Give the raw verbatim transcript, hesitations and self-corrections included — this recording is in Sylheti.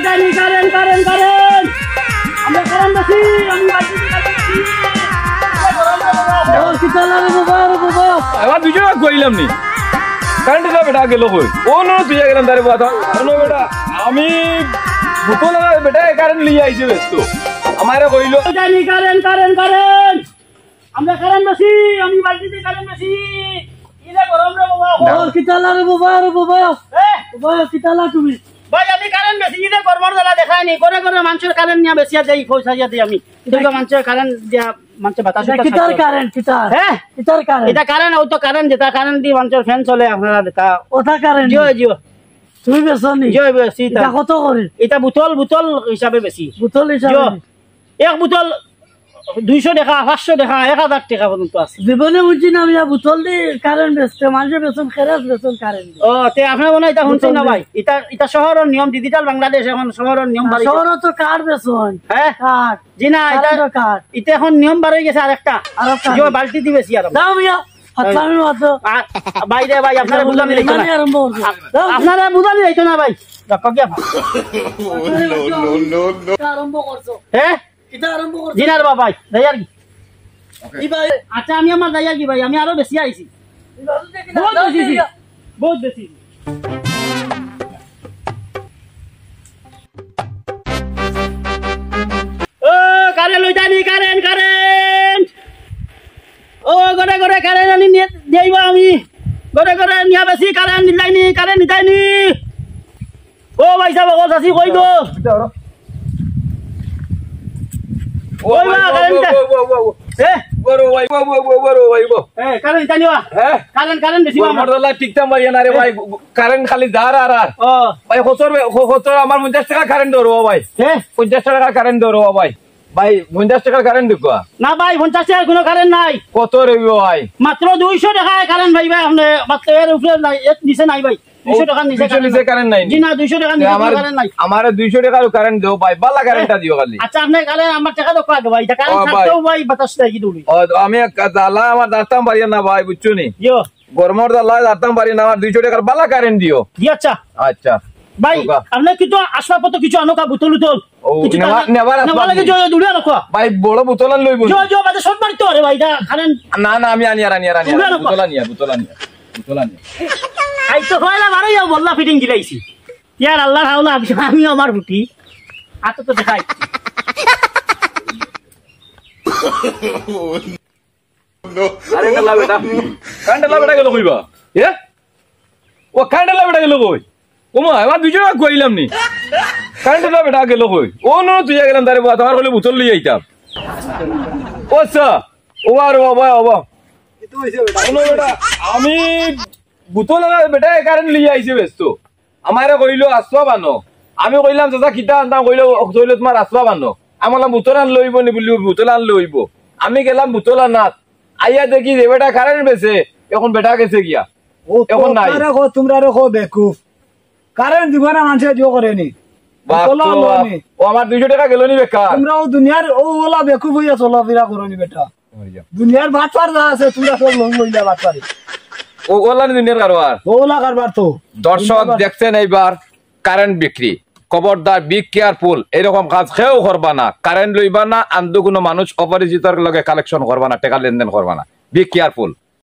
Current, current, current, current. আমরা কারেন্ট বেশি, আমি বাড়িতে কারেন্ট বেশি। ও, কিতা লাগে বাবা, রে বাবা? এবার দুইজন কইলাম নি। কারেন্ট না বেটা গেল কই? ও না, তুই গেলাম তারে বাবা। ও না বেটা, আমি বোতল আর বেটা কারেন্ট লিয়ে আইছে ব্যস্ত। আমারে কইলো, "জানি কারেন্ট, কারেন্ট, কারেন্ট।" আমরা কারেন্ট বেশি, আমি বাড়িতে কারেন্ট বেশি। ইলে গরম রে বাবা। ও, কিতা লাগে বাবা, রে বাবা? এ? বাবা, কিতা লাগে তুমি? ভাই, আমি কারেন্ট বেশি, ইলে গরমর জ্বালা দেখায়নি। ঘরে ঘরে মানুষের কারেন্ট নিয়ে বেশি দেই, পয়সা দিয়া দেই আমি। দেখো মানুষের কারেন্ট দিয়া, মানুষের বাতাস এটা উতাস কিতার খাইছে। কারেন্ট, কিতার? হ্যাঁ? কিতার কারেন্ট? এটা কারেন্ট, ও তো কারেন্ট, যেটা কারেন্ট দিয়ে মানুষের ফ্যান চলে, আপনারা যেটা। ওটা কারেন্ট? জিও, জিও। তুমি বেচো নি? জিও, বেশি এটা। এটা কত করে? এটা বোতল, বোতল হিসাবে বেশি। বোতল হিসাবে জিও। নি? এক বোতল দুইশো টাকা, পাঁচশো টাকা, এক হাজার টাকা পর্যন্ত আছে। জীবনে বুঝছি না, আমি বোতল দি কারেন্ট বেচতে, মানুষের বেতন, খেরাস বেতন কারেন্ট দি। ও, তে আপনার মনে হয় এটা শুনছেন বোতল না দি। ভাই? এটা, এটা শহরের নিয়ম, ডিজিটাল বাংলাদেশ, এখন শহরের নিয়ম না, বাড়ি গেছে। শহরে তো কার্ড বেচন। হ্যাঁ? কার্ড। জি না, এটা, কারেন্টর কার্ড। এটা এখন নিয়ম বার হয়ে গেছে আরেকটা। আরেকটা। যে বালতি দিবে সি আর। দাও মিয়া, হাতলামি মাত্র। আ, ভাই রে ভাই, আপনারা এটা বুঝানি যাইতো না। মানে আরম্ভ করছো। আ-, দাও। আপনারা বুঝানি যাইতো না ভাই। রাখো কি আপনার? আরম্ভ করছো। হ্যাঁ? কিতা আরম্ভ করছো? জি না রে বাবা, ভাই, যাই আর কি। ওকে। ই ভাই, আচ্ছা, আমি আমার যাই আর কি ভাই, আমি আরো বেশি আইছি। ই বাজু দেখি না, বহুত দাও বেশি, দেখি না। বহুত বেশি। ও, কারেন্ট লইতানি, কারেন্ট, কারেন্ট। ও, ঘরে ঘরে কারেন্ট আনি নিয়ে যাইবা আমি। ঘরে ঘরে নিয়ে বেশি কারেন্ট নিতাইনি, কারেন্ট নিতাইনি। ও ভাই সাহেব, ও চাচি, কই গো? কই বা, কারেন্ট নিতা-, এ? এ, কারেন্ট নিতাইনি বা? হ্যাঁ? কারেন্ট, কারেন্ট বেশি বা আমার। টিকতাম পারি না রে ভাই, কারেন্ট খালি যার আর আর। ও। ভাই, কতর, কতর আমার পঞ্চাশ টাকা কারেন্ট ধরো ভাই। এ? পঞ্চাশ টাকা কারেন্ট ধরো ভাই। ভাই, পঞ্চাশ টাকার কারেন্ট দেখো। না ভাই, পঞ্চাশ টাকার কোনো কারেন্ট নাই। কত রইব ভাই? মাত্র দুইশো টাকায় কারেন্ট ভাই, ভাই, আপনি মাত্র এর উপরে নাই, এর নিচে নাই ভাই। দুইশো টাকার নিচে দুইশো কারেন্ট নিচে নাই। কারেন্ট নাই নি? জি না, দুইশো টাকার নিচে আমার, কারেন্ট নাই। আমারে দুইশো টাকার কারেন্ট দেও ভাই, বালা কারেন্টটা দিও খালি। আচ্ছা, আপনি কারেন্ট আমার টাকা দেখো আগে ভাই, এটা কারেন্ট ও ভাই। ছাড়তেও ভাই বাতাস দেয় কি দৌড়ি। ও, আমি এক জ্বালা আমার দাঁড়তাম পারি না ভাই, বুঝছো নি? ইয়ো। গরমর জ্বালা দাঁড়তাম পারি না, আমার দুইশো টাকার বালা কারেন্ট দিও। জি আচ্ছা। আচ্ছা। ভাই, ওকা। আপনি কিছু আসবাবপত্র কিছু আনো কা, বোতল উতল। ও, কিছু নেওয়া, টাকা নেওয়ার নেওয়া আসবাব লাগে নেই। জয় দৌড়ে আনো কা। ভাই, বড় বোতল আন লইব নি? জয় জয় বাদে শর্ট মারতে পারে ভাই, এটা কারেন্ট। না, না, আমি আনিয়ার, আনিয়ার, আনিয়ার। দৌড়ে আনো কা। বোতল আনিয়ার, বোতল আনিয়ার, বোতল আনিয়ার। আই তো কইলা বারো ইয়া বললা ফিটিং গিলাইছি। ইয়ার আল্লাহর হাওলা, আমি, আমি আমার ফুটি। আতো তো দেখাই। কারেন্ট আলা বেটা। কারেন্ট আলা বেটা গেল কইবা? এ? ও কারেন্ট আলা বেটা গেল কই? ও মা, এবার দুইজন কইলাম নি। কারেন্ট আলা বেটা গেল কই? ও নো, তুই গেলাম তারে বাবা, তোমার কইলে বোতল লই আইতাম। ও আচ্ছা, ও আর বাবা, বাবা। ও বেটা, আমি বোতল আলা বেটা কারেন্ট লই আইছে ব্যস্ত। আমারে কইলো, "আসবাব আনো।" আমি কইলাম, "চাচা, কিতা আনতাম?" কইলো, "ও, কইলো, তোমার আসবাব আনো।" আমি বললাম, "বোতল আনলে অইবো নি?" বুললি, "বোতল আনলে অইবো।" আমি গেলাম বোতল আনাত, আইয়া দেখি যে বেটা কারেন্ট বেচে, এখন বেটা গেছে গিয়া। ও তো এখন নাই। তারে কো, তোমরা রে কো বেকুফ। কারেন্ট দিব না, মানুষে দিও করে নি। বাপ বোতল তো আনলো বাপ। নি। ও আমার দুইশো টাকা গেল নি বেকার। তোমরা ও দুনিয়ার ও ওলা বেকুফ হইয়া চলাফেরা করো নি বেটা। দুনিয়ার বাটপার যা আছে, তোমরা সব লই লইলা বাটপারি। ও, ওলা নি দুনিয়ার কারবার। ও ওলা কারবার তো। দর্শক দুনিয়ার বার- দেখছেন এইবার কারেন্ট বিক্রি। খবরদার, be careful, এরকম কাজ কেউ করবা না। কারেন্ট লইবা না, আন্দু কোনো মানুষ অপরিচিতর লগে কালেকশন করবা না, টাকা লেনদেন করবা না। Be careful।